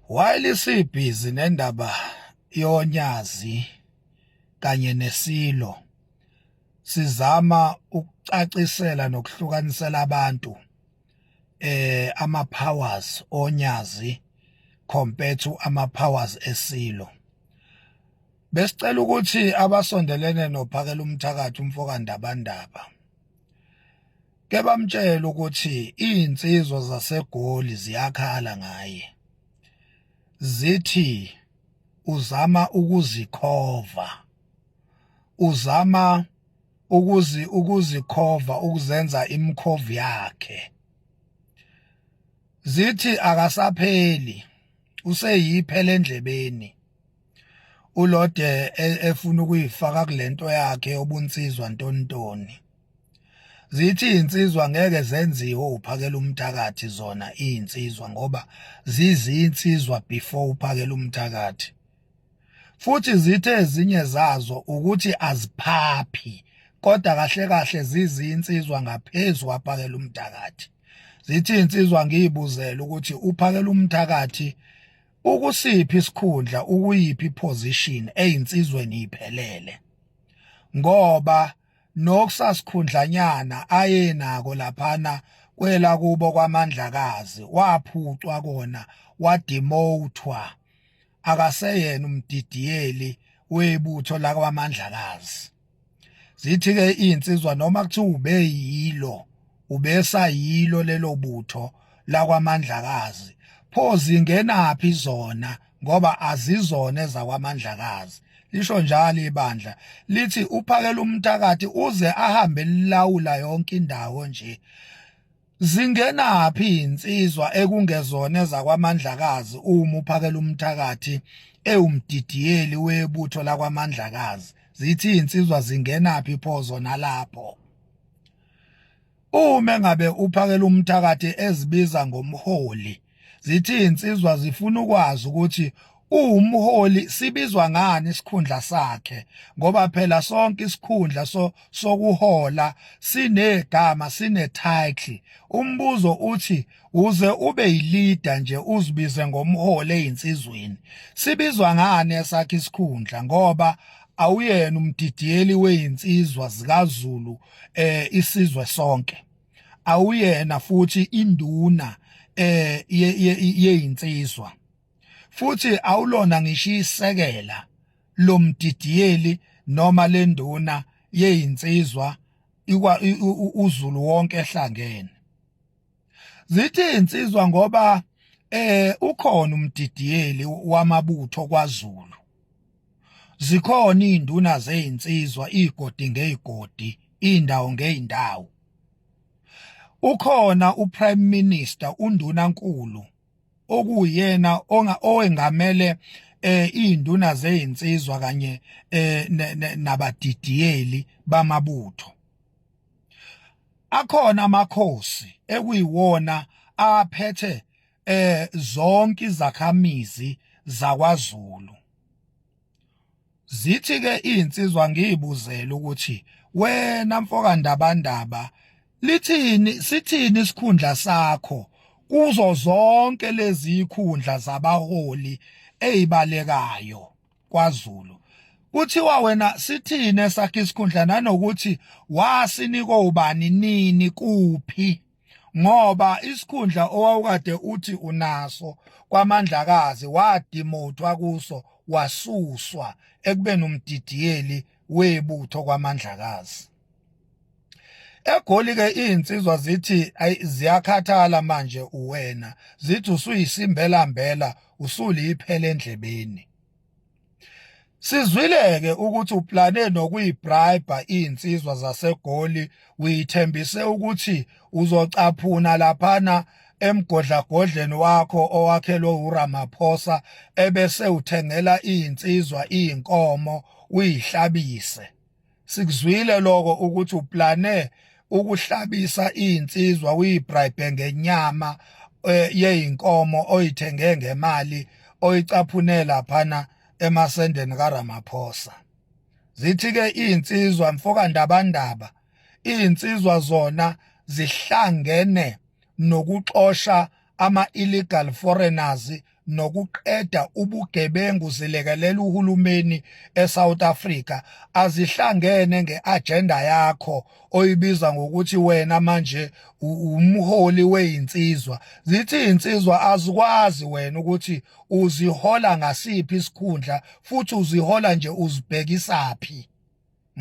While sibhizi nendaba yonyazi kanye nesilo, sizama ukucacisela nokuhlukanisela abantu ama powers onyazi compared to ama powers esilo. Besicela ukuthi abasondelene nophakela umthakathi umfoka Ndabandaba ke bamtshela ukuthi izinsizwa zaseGoli ziyakhala ngaye, zithi uzama ukuzikhova, uzama ukuzikhova, ukuzenza imikhovu yakhe. Zithi akasapheli, useyiphela endlebeni ulode efuna ukuyifaka kulento yakhe yobunsizwa ntontoni. Zithi izinsizwa ngeke zenziwe uphakela umthakathi zona izinsizwa, ngoba zizinsizwa before uphakela umthakathi. Futhi zithe ezinye zazo ukuthi aziphaphi, kodwa kahle kahle zizinsizwa ngaphezu kwaphakela umthakathi. Zithi izinsizwa ngiyibuzela ukuthi uphakela umthakathi ukusiphi isikhundla, ukuyiphi position eyinsizweni iphelele, ngoba nokusasikhundlanyana ayenako laphana kwela kubo kwamandlakazi waphucwa kona, wademothwa, akaseyena umdidiyeli webutho lakwamandlakazi. Zithi ke izinsizwa noma kuthiwa ubeyilo, ubesayilo lelo butho lakwamandlakazi, pho zingenaphi zona ngoba azizona ezakwamandlakazi? Lisho njalo ibandla, lithi uphakela umthakathi uze ahambe lilawula yonke indawo nje. Zingenaphi insizwa ekungezona ezakwamandlakazi uma uphakela umthakathi ewumdidiyeli webutho lakwamandlakazi? Zithi insizwa zingenaphi pho zona lapho? Uma engabe uphakela umthakathi ezibiza ngomholi, zithi insizwa zifuna ukwazi ukuthi uwumholi sibizwa ngani isikhundla sakhe, ngoba phela sonke isikhundla so sokuhola sinegama, sine title. Umbuzo uthi uze ube yileader nje uzibize ngomholi ezinsizweni, sibizwa ngani esakhe isikhundla, ngoba awuyena umdidiyeli wezinsizwa zikaZulu isizwe sonke, awuyena futhi induna yeyinsizwa, futhi awulona ngisho isekela lomdidiyeli noma lenduna yeyinsizwa uZulu wonke ehlangene. Zithi insizwa ngoba ukhona umdidiyeli wamabutho kwaZulu, zikhona izinduna zezinsizwa, igodi ngezigodi, indawo ngeindawo, ukhona uPrime Minister, undunankulu okuyena owengamele izinduna zezinsizwa kanye nabadidiyeli bamabutho. Akhona amakhosi ekuyiwona aphethe zonke izakhamizi zakwaZulu. Zithi ke izinsizwa ngiyibuzela ukuthi wena mfoka Ndabandaba lithini, sithini isikhundla sakho kuzo zonke lezi ikhundla zabaholi ezibalekayo kwaZulu? Kuthiwa wena sithini esakhe isikhundla, nanokuthi wasinikwa ubani, nini, kuphi, ngoba isikhundla owawukade uthi unaso kwamandlakazi wadimothwa kuso, wasuswa ekubeni umdidiyeli webutho kwamandlakazi eGoli. Ke izinsizwa zithi ziyakhathala manje uwena, zithi usuyisimbelambela, usuliphela endlebeni. Sizwile-ke ukuthi uplane nokuyibribe iy'nsizwa zaseGoli, uyithembise ukuthi uzocaphuna laphana emgodlagodleni wakho owakhelwe uRamaphosa, ebese uthengela iy'nsizwa iy'nkomo uyihlabise. Sikuzwile lokho ukuthi uplane ukuhlabisa izinsizwa, uyibribe ngenyama yeyinkomo oyithenge ngemali oyicaphune laphana emasendeni kaRamaphosa. Zithi ke izinsizwa, mfoka Ndabandaba, izinsizwa zona zihlangene nokuxosha ama illegal foreigners. nokuqeda ubugebengu zilekelela uhulumeni eSouth Africa azihlangene ngeagenda yakho oyibiza ngokuthi wena manje umholi weyinsizwa. Zithi izinsizwa azikwazi wena ukuthi uzihola ngasiphi isikhundla futhi uzihola nje uzibhekisaphi,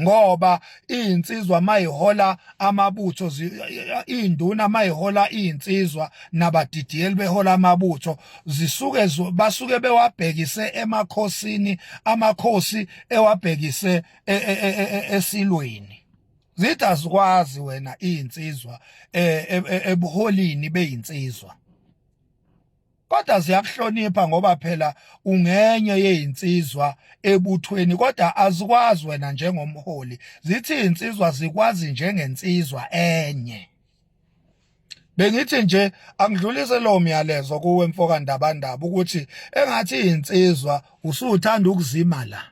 ngoba izinsizwa mayihola amabutho, induna mayihola izinsizwa nabadidiyeli behola amabutho, zisuke basuke bewabhekise emakhosini, amakhosi ewabhekise e, e, e, esilweni. Zithi azikwazi wena izinsizwa ebuholini beyinsizwa, kodwa ziyakuhlonipha ngoba phela ungenye yezinsizwa ebuthweni, kodwa azikwazi wena njengomholi. Zithi izinsizwa zikwazi njengensizwa enye. Bengithi nje angidlulise lo myalezo kuwe mfoka Ndabandaba ukuthi engathi izinsizwa usuthanda ukuzima la,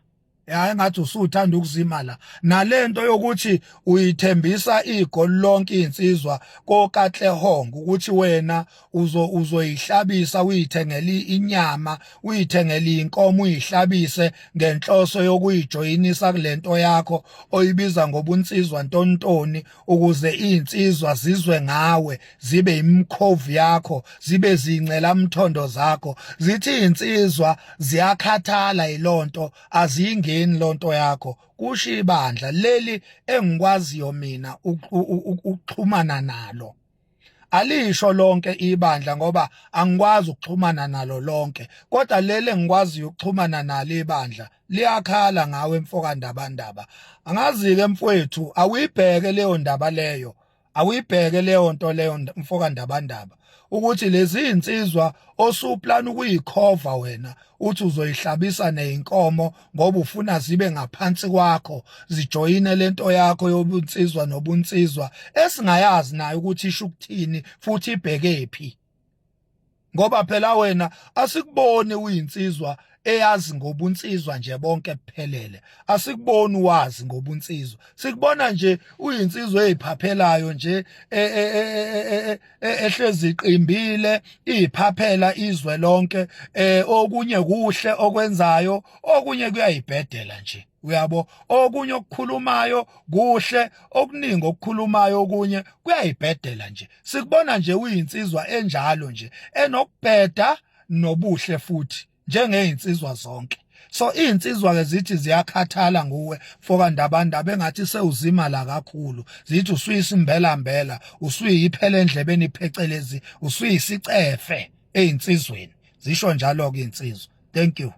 ya engathi usuthanda ukuzima la nalento yokuthi uyithembisa igoli lonke insizwa koKatlehong ukuthi wena uzo uzoyihlabisa uyithengele inyama, uyithengele inkomo, uyihlabise ngenhloso yokuyijoyinisa kulento yakho oyibiza ngobunsizwa ntontoni, ukuze izinsizwa zizwe ngawe, zibe imikhovu yakho, zibe zincela mthondo zakho. Zithi izinsizwa ziyakhathala yilonto, aziyingeni lonto yakho. Kusho ibandla leli engikwaziyo mina ukuxhumana nalo. Alisho lonke ibandla ngoba angikwazi ukuxhumana nalo lonke, kodwa leli engikwaziyo ukuxhumana nalo ibandla liyakhala ngawe mfoka Ndabandaba. Angazi-ke mfowethu, awuyibheke leyo ndaba leyo, awuyibheke leyo nto leyo mfoka Ndabandaba, ukuthi lezi insizwa osuplan ukuyikhova wena uthi uzoyihlabisa nezinkomo ngoba ufuna zibe ngaphansi kwakho, zijoyine lento yakho yobunsizwa nobunsizwa esingayazi nayo ukuthi isho ukuthini futhi ibhekephi, ngoba phela wena asikuboni uyinsizwa eyazi ngobunsizwa nje bonke kuphelele. Asikuboni wazi ngobunsizwa, sikubona nje uyinsizwa eziphaphelayo nje e, e, e, ehlezi iqimbile iphaphela izwe lonke. Okunye kuhle okwenzayo, okunye kuyayibhedela nje, uyabo. Okunye okukhulumayo kuhle, okuningi okukhulumayo okunye kuyayibhedela nje. Sikubona nje uyinsizwa enjalo nje enokubheda nobuhle futhi njengezinsizwa zonke. So izinsizwa ke zithi ziyakhathala nguwe mfoka Ndabandaba, engathi sewuzima la kakhulu. Zithi usuyisimbela mbela, usuyiphela endlebeni phecelezi usuyisicefe ezinsizweni. Zisho njalo ke insizwa. Thank you.